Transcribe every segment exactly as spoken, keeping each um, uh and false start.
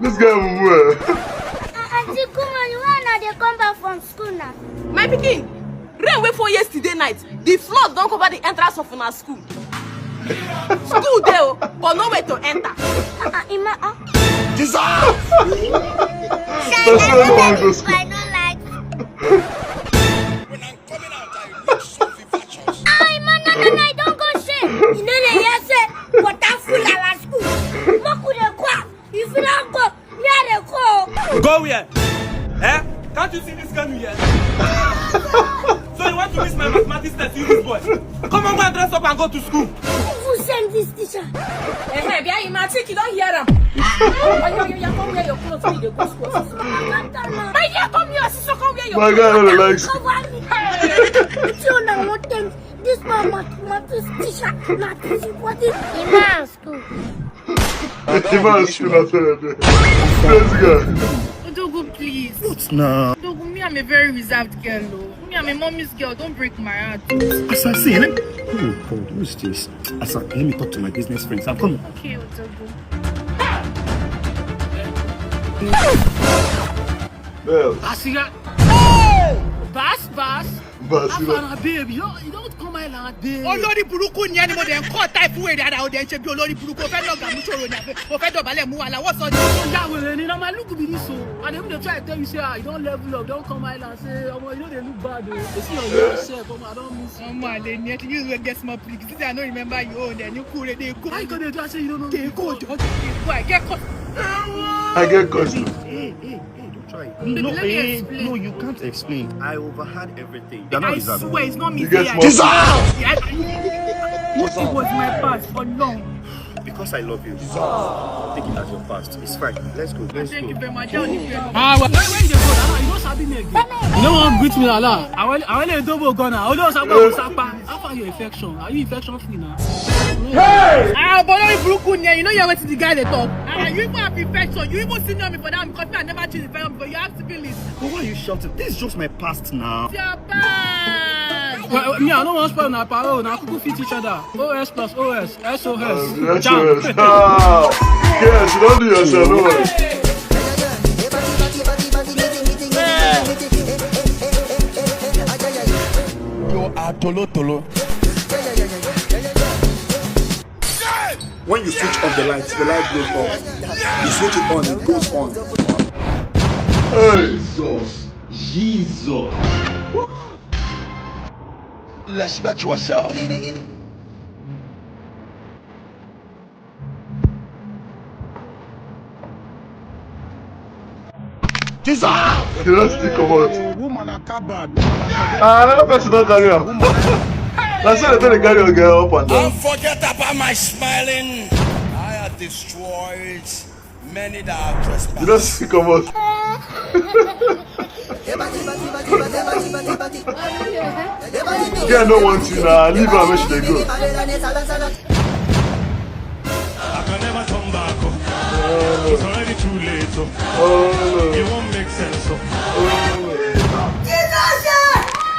This guy mumu. Auntie, come on, you wanna dey come back from school now? My pikin, rain wey fall yesterday night, the flood don cover the entrance of una school. School dey o, but no way to enter. Uh, Ima, uh, Jesus! That's why no one go school. I don't like. Ah, Ima, no, no, no, I don't go shame. You know they hear say water full our school. Make we dey go. If you don't go, me I dey go. Go where? Eh? Can't you see this girl here? So you want to miss my mathematics test, you this boy? Come on, go and dress up and go to school. Who send this teacher? Eh, eh, Bia Ima, take you don't hear am. Oya, oya, oya, come wear your clothes, make you dey go school. My dear, come here, sister, come wear your My guy no dey like school. Cover me. It's you now, what time? This my mathematics teacher, not teaching what is Ima school. Ima school na tell you. This guy. Odogu, please. What now? Odogu, me, I'm a very reserved girl, though. Me, I'm a mommy's girl. Don't break my heart. As I say, let me, oh God, who's this? As I, let me talk to my business friends. I'm coming. Okay, Odogu. Well, Asiya. Hey! Bass, bass. but you know, Afana, babe, you don't, you don't come island, babe. Olórí burúkú ni ẹni mo dẹ̀ ń kọ́ táì fún èrè ara òde ṣe bí olórí burúkú o fẹ́ lọ́gàá mú ṣòro ni àbí o fẹ́ dọ̀bálẹ̀ mú wàhálà wọ́n sọ ní. Oya wèrè ni na my look be this o. I dey even dey try tell you say ah, you don level up, don come island, say omo, you no dey look bad o. You see your young self, omo, I don miss you. Ọmọ àlè ni ẹ ti use wey get small pikin since I no remember you own ẹ ní kúrè dey go. How you go dey do am say you no know me? Dey go jọ dey go I get cause. I get question. Hey, hey, hey, don't try. Baby, No, let me eh, explain. No, you can't explain. I overheard everything. I swear it's not me. You get Say I small. did. Yeah, I- It was my past for long. Because I love you. Take it as your past. It's fine. Let's go. Let's Thank you go. Very much. Where, where you dey go? Lala? You no sabi me again. You no wan greet me, Lala. I wan, I wan dey double gun now. Although Sapa go Sapa. How far your infection? Are you infection free now? Ah, but olórí burúkú ni ẹ, you no hear wetin the guy dey talk. Ah, you even have infection, you even senior me for that because me I never choose infection before you have syphilis. But why are you shouting? This is just my past now. Your past. Well, me, I no wan spoil una parole. Una kuku fit each other. O S plus O S, S O S. Uh, Jam. S O S. Ah, yes, you don't do yourself, no worry. You are tolo tolo. When you switch off the light, the light goes off. You switch it on, it goes on. Hey, Jesus. Jesus. Let's back to ourselves. Jesus! You don't still come out. Woman are cupboard. Ah, another person don't carry am. Na so dem take dey carry your girl up and down. Forget about my smiling. I have destroyed many that have You trespassed. don see comot. Girl no want you na, leave her make she dey go. I can never turn back. Oh. It's already too late. Oh. It won't make sense. Oh. Jesus!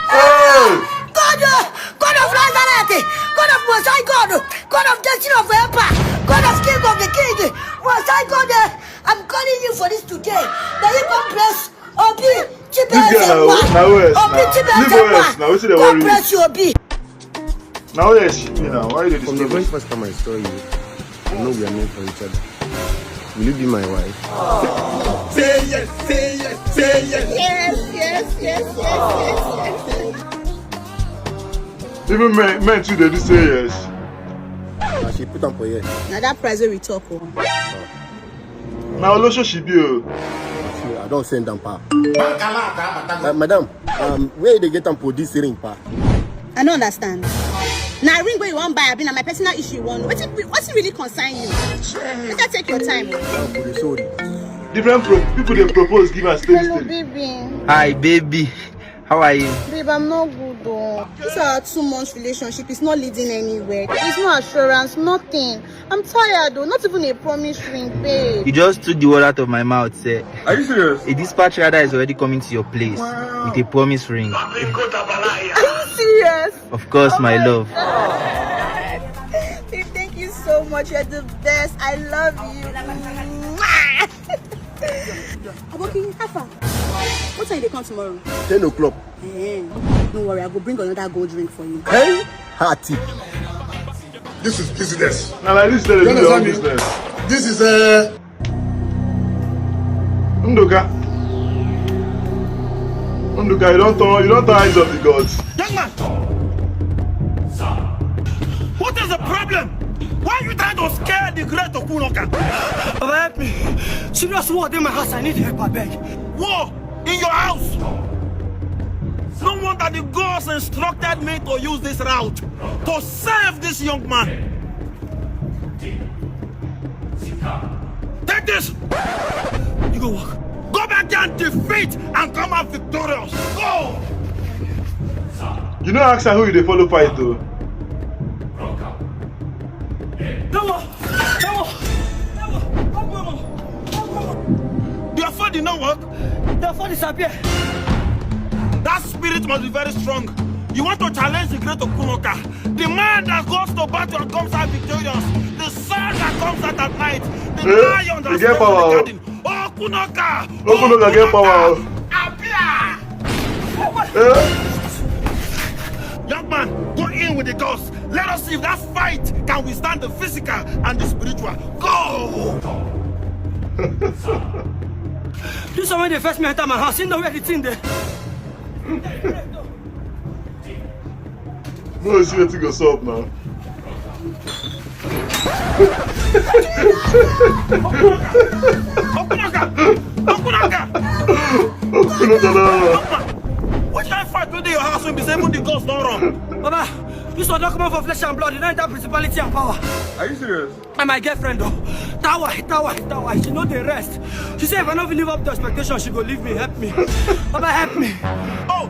Hey! God, uh, God of Nazareth, God of Most High God, God of Destiny of Helper, God of King of the King, Most High God, uh, I'm calling you for this today. May you come bless Obi. This girl na na west Obi na. Leave west na. Wetin dey God worry you? Bless you, Obi. Na where she be now? Why you dey From the very disturb me? First time I saw you, I know we are meant for each other. Will you be my wife? Say yes, say yes, say yes. Yes, yes, yes, yes, yes, yes. Even men men too dey do say yes. As she put am for here. Now that price wey we talk o. Na olosho she be o. See, I don't send them pa. Uh, madam, um, where they get am for this ring pa? I no understand. Na ring wey you wan buy, abi na my personal issue you wan know? Wetin wetin really concern you? Better take your time. Um, for the sorry. Different pro people dey propose give her steady steady. Baby. Hi, baby. How are you? Babe, I'm not good though. This our two months relationship is not leading anywhere. There's no assurance, nothing. I'm tired though, not even a promise ring, babe. You just took the word out of my mouth, sir. Are you serious? A dispatch rider is already coming to your place with a promise ring. Are you serious? Of course, my love. Babe, thank you so much. You're the best. I love you. Mwah! Aboki, how far? What time you dey come tomorrow? Ten o'clock. Eh, no worry, I go bring another gold ring for you. Hey, hearty. This is business. Na like this tell You you your own understand me? business. This is uh, Ndoka. Ndoka, you don turn you don turn eyes of the gods. Young man, what is the problem? Why are you trying to scare the great Okunoka? Baba, help me. Serious war dey my house. I need help, abeg. War in your house? No wonder the gods instructed me to use this route to save this young man. Take this. You go work. Go back there and defeat and come out victorious. Go! You no ask her who you dey follow fight o. No more! No more! No more! No more! Their phone did not work. Their phone disappear. That spirit must be very strong. You want to challenge the great Okunoka, the man that goes to battle and comes out victorious, the sun that comes out at night, the Eh, lion that you get sleeps in power the o. Garden. Okunoka! Okunoka get power o. Appear! Eh? Young man, go in with the gods. Let us see if that fight can withstand the physical and the spiritual. Go! This one wey dey first me enter my house, you know where the thing dey. No, you see wetin go sup now. Okunoka! Okunoka! Okunoka na. Which kind of fight wey dey your house wey be say even the gods don run? Baba, this one don come out for flesh and blood. You don enter principality and power. Are you serious? And my girlfriend though, that wife, that wife, that wife, she no dey rest. She say if I no fit live up to expectation, she go leave me. Help me, Baba, help me. Oh,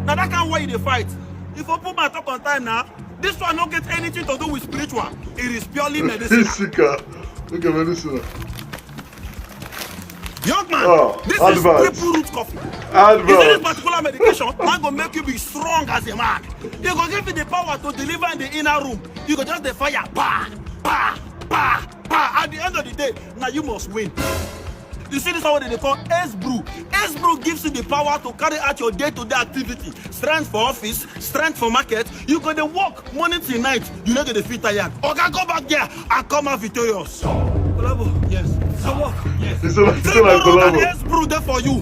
na that kind way you dey fight. If open my talk on time now, this one no get anything to do with spiritual. It is purely medicine. Sika. Look at medicine. Young man, Oh, this advert. Is triple root coffee. Advert. You see this particular medication, that go make you be strong as a man. They go give you the power to deliver in the inner room. You go just the fire, pa, pa, pa, pa. At the end of the day, now you must win. You see this one wey they call Ace Brew. Ace Brew gives you the power to carry out your day-to-day activity. Strength for office, strength for market. You go dey work morning till night. You no go dey feel tired. Oga, go back there and come out victorious. Collabo. Yes. Come work. Yes. It's like, it's Triple like root and collabo. Ace Brew dey for you.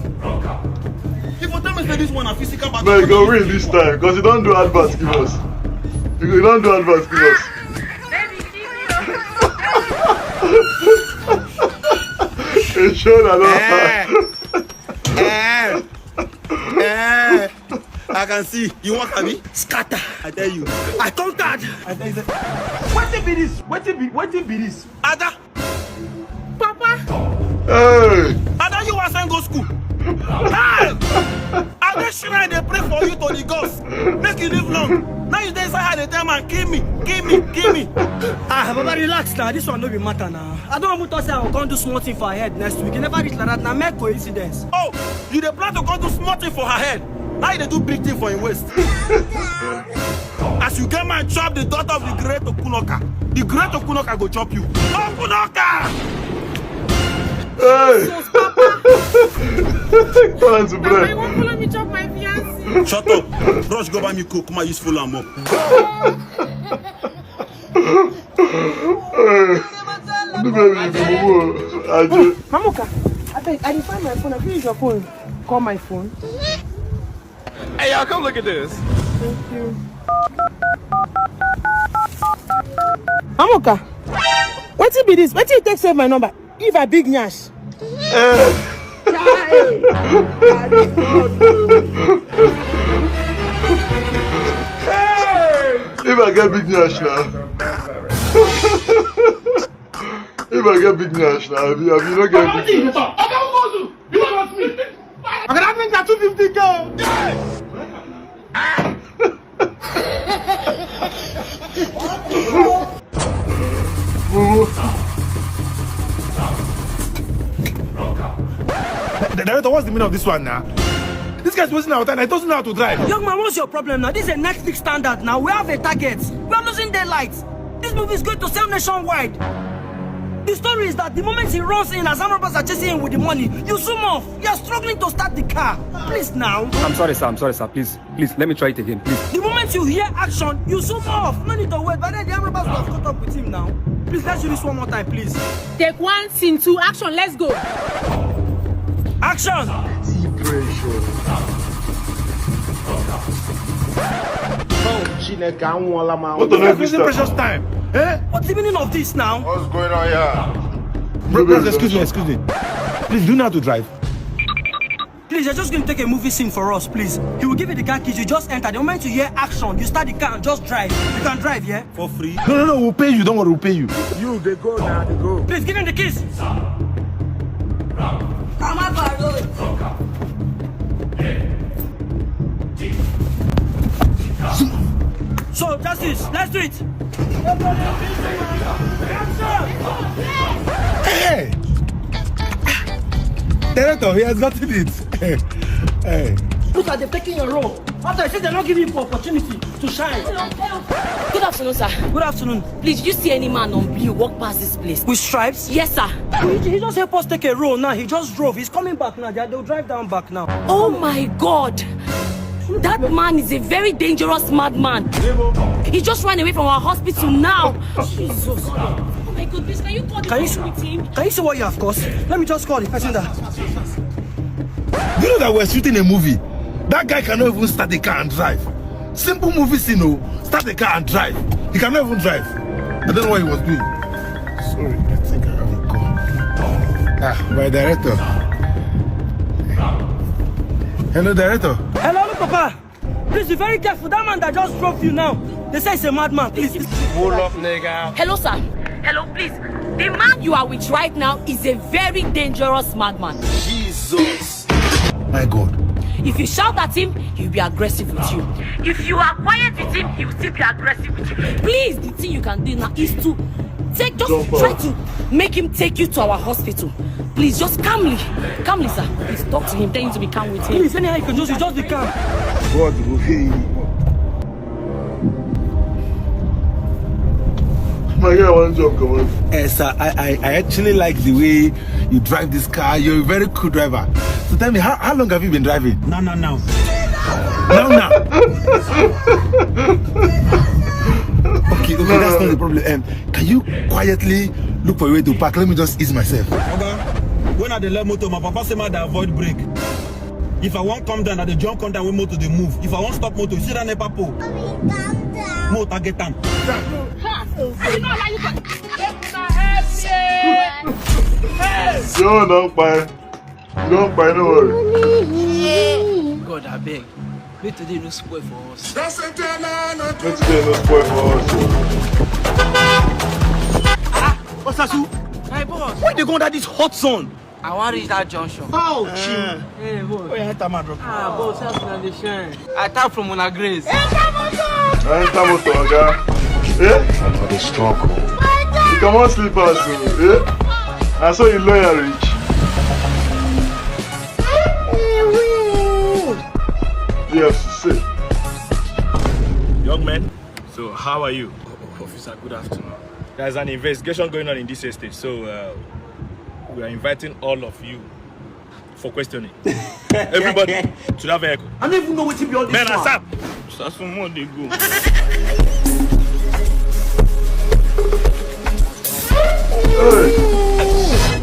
If you tell me say this one na physical battle, No, you go win this time because you don do advert give us. You don do advert give us. It show na no. Eh, eh, eh. I can see. You want Kabi? Scatter. I tell you. I conquered. I tell you. Wetin be this? Wetin be wetin be this? Ada. Papa. Hey! Ada, you wan send go school. Hey! I dey shrine dey pray for you to the gods. Make you live long. Now you dey inside high dey tell man kill me, kill me, kill me. Ah, Baba, relax now. This one no be matter now. I don't want to say I will come do small thing for her head next week. You never reach like that. Now, mere coincidence. Oh, you dey plan to come do small thing for her head. Now you dey do big thing for him waist. As you get man chop the daughter of the great Okunoka, the great Okunoka go chop you. Okunoka! Hey! Balance the Papa, you bread. won't follow me chop my fiancé. Shut up. Rush go buy me coke, my useful am up. Hey! The baby, the boo. I just. Mamuka, I beg, I dey find my phone. I finish your phone. Call my phone. Hey, y'all, come look at this. Thank you. Mamuka, wetin be this? Wetin you take save my number? If I big nyash. If I get big nyash now. If I get big nyash now, I be, I be no get big nyash. Oga, that means na two fifty K. Director, what's the meaning of this one now? This guy's wasting our time. I don't know how to drive. Young man, what's your problem now? This is a Netflix standard now. We have a target. We are losing daylight. This movie is going to sell nationwide. The story is that the moment he runs in, as armed robbers are chasing him with the money, you zoom off. You are struggling to start the car. Please now. I'm sorry, sir. I'm sorry, sir. Please, please, let me try it again, please. The moment you hear action, you zoom off. No need to wait. By then, the armed robbers will have caught up with him now. Please, let's do this one more time, please. Take one, scene two, action, let's go. Action! Deep pressure. Oh, Chineke, anwụọla m anwụ. What the This heck is is wasting that? Precious time. Eh? What's the meaning of this now? What's going on here? Bro, bro, excuse me, excuse me. Please, do you know how to drive? Please, you're just going to take a movie scene for us, please. He will give you the car keys. You just enter. The moment you hear action, you start the car and just drive. You can drive, yeah? For free. No, no, no, we'll pay you. Don't worry, we'll pay you. You, they go now, they go. Please give him the keys. So, Justice, let's do it. Hey! Director, he has gotten it. Hey. Look at them taking your role. After I said they're not giving you opportunity to shine. Good afternoon, sir. Good afternoon. Please, did you see any man on blue walk past this place? With stripes? Yes, sir. He, he just helped us take a role now. He just drove. He's coming back now. They- They'll drive down back now. Oh my God! That man is a very dangerous madman. He just ran away from our hospital now. Jesus. Oh my God, please, can you call the Can you person with him? Can you see what you have caused? Let me just call the person that. Do you know that we're shooting a movie? That guy cannot even start the car and drive. Simple movie scene, oh, start the car and drive. He cannot even drive. I don't know what he was doing. Sorry, I think I have a call. Ah, my director. Hello, director. Hello, look, Papa. Please be very careful. That man that just drove you now. They say he's a madman. Please. Pull up, nigga. Hello, sir. Hello, please. The man you are with right now is a very dangerous madman. Jesus. My God. If you shout at him, he'll be aggressive with you. If you are quiet with him, he will still be aggressive with you. Please, the thing you can do now is to take, just try to make him take you to our hospital. Please, just calmly, calmly, sir. Please talk to him. Tell him to be calm with him. Please, anyhow you can just, you just be calm. God will heal you. My guy, one job, come on. Eh, sir, I, I, I actually like the way you drive this car. You're a very cool driver. So tell me, how, how long have you been driving? No, no, no. Now, now. Okay, okay, that's not the problem. Um, can you quietly look for a way to park? Let me just ease myself. Oga, when I dey left motor, my papa say make I dey avoid brake. If I wan come down, I dey jump come down when motor dey move. If I wan stop motor, you see that NEPA pole? Motor get am. Yo, don't buy. Don't buy, no worry. God, I beg. Make today no spoil for us. Make today no spoil for us. Osasu, My boss. Why dey go under this hot sun? I wan reach that junction. How? Hey, boss. Oya, enter my drop. Ah, boss, help una dey shine. I tap from una grace. Enter motor, oga. Eh? For the struggle. You comot slippers o. Eh? Na so you loyal reach. Yes, say. Young men, so how are you? Officer, good afternoon. There's an investigation going on in this estate, so uh, we are inviting all of you for questioning. Everybody to that vehicle. I don't even know wetin be all this Men, one. Asap! Sasumon dey go.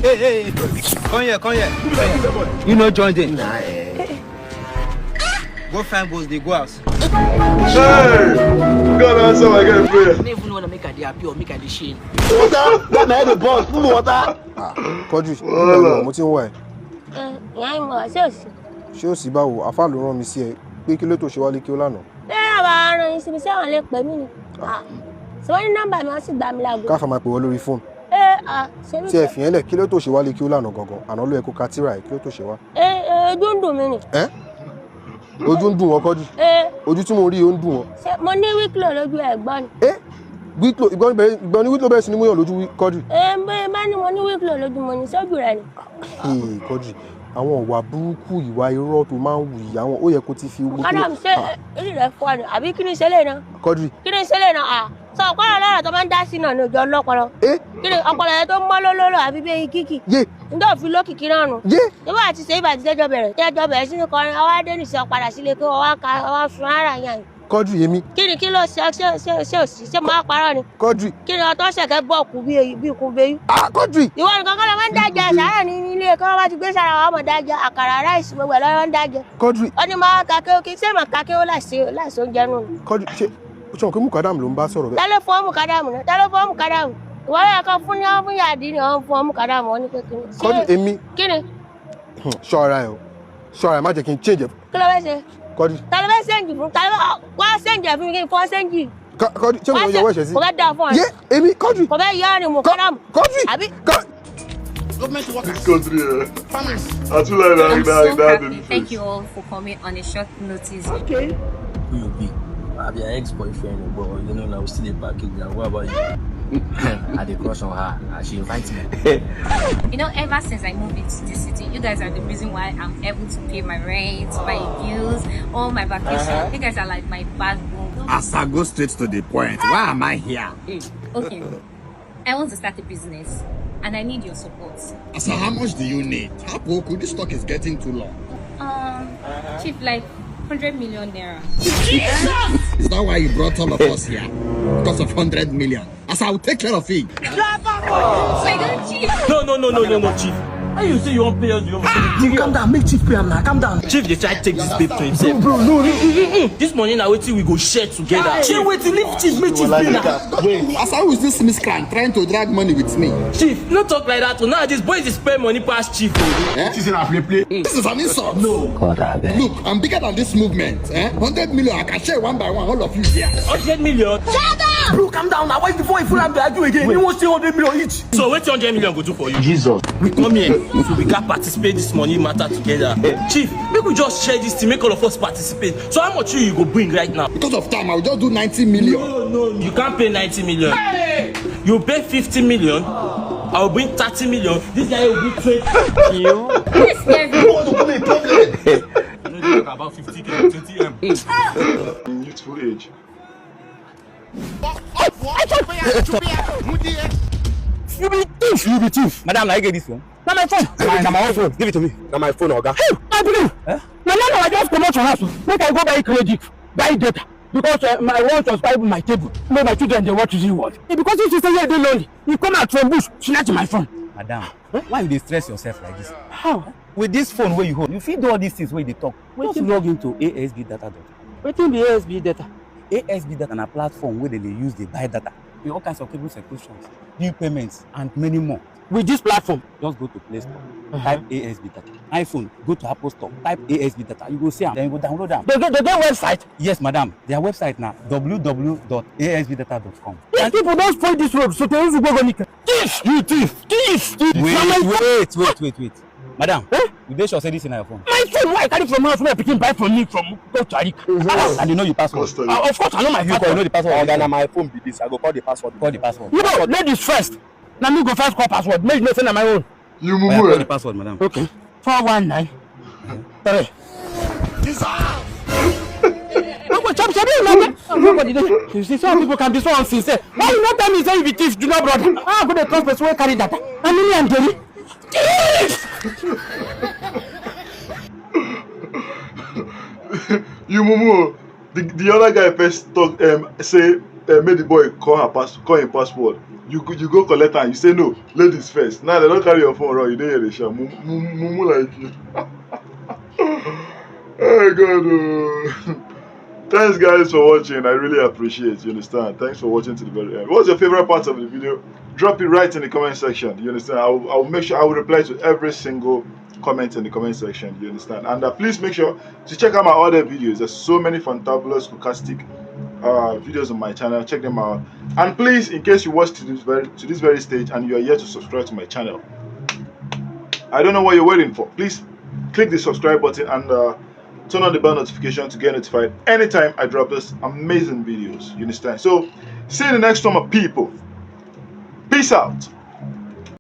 Hey, hey, come here, come here. You no join them. Go find boss, they go house. Hey! God answer my girl prayer. I don't even know whether make I dey happy or make I dey shame. Water, that na the boss, full water. Quadri, nígbà náà mo ti ń wá ẹ. Ìyá ìmọ̀ ṣé ò sí? Ṣé ò sí báwo? Àfáà ló rán mi sí ẹ pé kí ló tó ṣe wálé kí ó lánàá. Bẹ́ẹ̀ bá a rán yín síbi tí àwọn lè pè mí ni. Ṣé wọ́n ní nọ́mbà mi, wọ́n sì gbá mi láago? Káfa máa pè wọ́n lórí fóònù. Ẹ à ṣe mí. Tí ẹ fi yẹn lẹ̀, kí ló tó ṣe wálé kí ó lánàá gangan? Àná ló yẹ kó ka tíra ẹ̀, kí ló tó ṣe wá? Ẹ ẹ ojú ń dùn mí ni. Ojú ń dùn wọ́n, Quadri. Ẹ Ojú tí mo rí ó ń dùn wọ́n. ṣé mo ní wíkìlò lójú ẹ̀ gbọ́ ni? Ẹ Wíkìlò ìgbọ́n ibẹ̀ ìgbọ́n ni wíkìlò bẹ̀rẹ̀ sí ni múyàn lójú, Quadri. Ẹ ń bẹ́ẹ̀ bá ní mo ní wíkìlò lójú mo ní sójú rẹ̀ ni. Hey, Quadri, àwọn ìwà burúkú, ìwà irọ́ tó máa ń wù yìí, àwọn ó yẹ kó ti fi owó Madam, ṣé eré rẹ̀ fọ́ ni àbí kí ni ṣe lè na? Quadri. Kí ni ṣe lè na? À sọ ọ̀pọ̀ ọ̀rọ̀ lọ́rọ̀ tó máa ń dá sí náà ní ojú ọlọ́pọlọ. Ẹ Kí ni ọpọlọ yẹn tó mọ́ lólólò àbí bí eyín kíkì? Yé Ǹjẹ́ òfin lókìkí náà nù? Yé Ṣé wàá ti ṣe ibà ti jẹ́jọ́ bẹ̀rẹ̀? Jẹ́jọ́ bẹ̀rẹ̀ sí ni kọrin, àwa dé nìṣẹ́ padà sílé kí wọ́n wá ka wá sun ara yẹn. Quadri èmi. Kí ni kí ló ṣe ṣe ṣe ṣe òsì ṣé máa parọ́ ni? Quadri. Kí ni ọtọ́ ṣẹ̀kẹ́ bọ̀ kú bí eyín bí kú bí eyín? Ah, Quadri. Ìwọ nìkan kọ́ ló máa ń dájọ́ sàárà ní ní ilé kí wọ́n bá ti gbé sára wa mọ̀ dájọ́ àkàrà ráìsì gbogbo ẹ̀ lọ́wọ́ ń dájọ́. Quadri. Ó ní máa ka kéwọ́ kí ṣé máa ka kéwọ́ láìsí láìsí oúnjẹ nù. Quadri, ṣé o ṣe wọn pé mukadam ló ń bá sọ̀rọ̀ bẹ́ẹ̀? Ta ló fún ọmọ kádàmù náà? Ta ló fún ọmọ kádàmù? Ìwọ yẹ kó fún ní ọmọ yàdí ni wọ́n fún ọmọ kádàmù wọn ní pé kí ni. Quadri èmi. Kí ni? Ṣọ́ra ẹ o, ṣọ́ra ẹ, má jẹ́ kí n change ẹ. Kí ló fẹ́ ṣe? Quadri. Ta ló fẹ́ sẹ́ǹjì fún? Ta ló wá sẹ́ǹjì fún kí n fọ́ sẹ́ǹjì? Quadri, ṣé mo yọ wẹ́ṣẹ̀ sí? Kò fẹ́ da fún ọ. Yé èmi Quadri. Kò fẹ́ yọ ọ́ ni mo kádàmù. Quadri. Àbí? Government workers. This country, eh? Farmers. I too like that. I'm that, so that happy. Thank you all for coming on a short notice. Okay. Who you be? I be your ex-boyfriend, but you know now we still dey package. Now what about you? I dey crush on her, and she invite me. You know, ever since I moved into this city, you guys are the reason why I'm able to pay my rent, my bills, all my vacation. You guys are like my backbone. As I go straight to the point, why am I here? Okay. I want to start a business and I need your support. So how much do you need? Hapoku, this talk is getting too long. Um, Chief, like hundred million naira. Is that why you brought all of us here? Because of hundred million. As I will take care of it. Oh my God, Chief. No, no, no, no, no, no, Chief. How you say you wan pay us? You wan pay Calm down, make chief pay am now. Calm down. Chief dey try take this babe to himself. Bro, no, no. This money na wetin we go share together. Shey wetin, leave chief, make chief pay now. Wait, as how is this miscreant trying to drag money with me? Chief, no talk like that. Now this boy dey spend money pass chief. Eh? This is a play play. This is an insult. No. God, I beg. Look, I'm bigger than this movement. Eh? Hundred million, I can share one by one, all of you here. Hundred million. Bro, calm down now. Why the boy full am dey argue again? He wan say hundred million each. So wetin hundred million go do for you? Jesus. We come here, so we gats participate this money matter together. Chief, make we just share this thing, make all of us participate. So how much you, you go bring right now? Because of time, I will just do ninety million. No, no, you can't pay ninety million. You pay fifty million, I will bring thirty million. This guy will bring twenty. Yes, yes. You know, you talk about fifty K, twenty M. In youthful age. You be thief, you be thief. Madam, na you get this one. Na my phone. Na my, na my own phone. Give it to me. Na my phone, oga. Hey, I believe. Eh? Na now I just comot for house. Make I go buy credit, buy data. Because uh, my wife was by my table. Make my children dey watch you what. Because if you say yeah, dey lonely. You come out from bush, snatch my phone. Madam, why you dey stress yourself like this? How? With this phone wey you hold, you fit do all these things wey you dey talk. Just log into A S B data dot com. Wetin be A S B data? A S B data na platform wey dem dey use dey buy data. With all kinds of cable subscriptions, bill payments, and many more. with this platform. Just go to Play Store, type A S B data. iPhone, go to Apple Store, type A S B data. You go see am, then you go download am. They get, they get website. Yes, madam. Their website na www.asbdata.com. These people don spoil this road. So they use go go nika. Thief, you thief, thief, thief. Wait, Na my wait, wait, wait, wait. Madam, Eh? You dey sure say this is na your phone? My phone wey I carry from house wey my pikin buy for me from Kochari. And you know your password. Custom. Uh, of course, I know my You go know password. the password. Oga, na my phone be this. I go call the password. Call the password. You know, ladies first. Na me go first call password. Make you know say na my own. You Oya, call the mumu. Password, madam. Okay. Four one nine three. No go chop, chop, no go. Nobody dey. You see, some people can be so unsincere. Why you no tell me say you be thief, junior brother? How I go dey trust person wey carry data? Na me and Jerry. Thief! You mumu. The, the other guy first talk, um, say, uh, make the boy call her pass, call him password. You go, you go collect am. You say no, ladies first. Now they don't carry your phone around. You don't hear the shout. Mumu, mumu like you. Oh God. Oh. Thanks guys for watching. I really appreciate, you understand. Thanks for watching to the very end. What's your favorite part of the video? Drop it right in the comment section. You understand? I will, I will make sure I will reply to every single comment in the comment section. You understand? And uh, please make sure to check out my other videos. There's so many fantabulous, fantastic uh, videos on my channel. Check them out. And please, in case you watch to this very to this very stage and you are yet to subscribe to my channel, I don't know what you're waiting for. Please click the subscribe button and uh, turn on the bell notification to get notified anytime I drop this amazing videos. You understand? So, see you in the next one, my people. Peace out.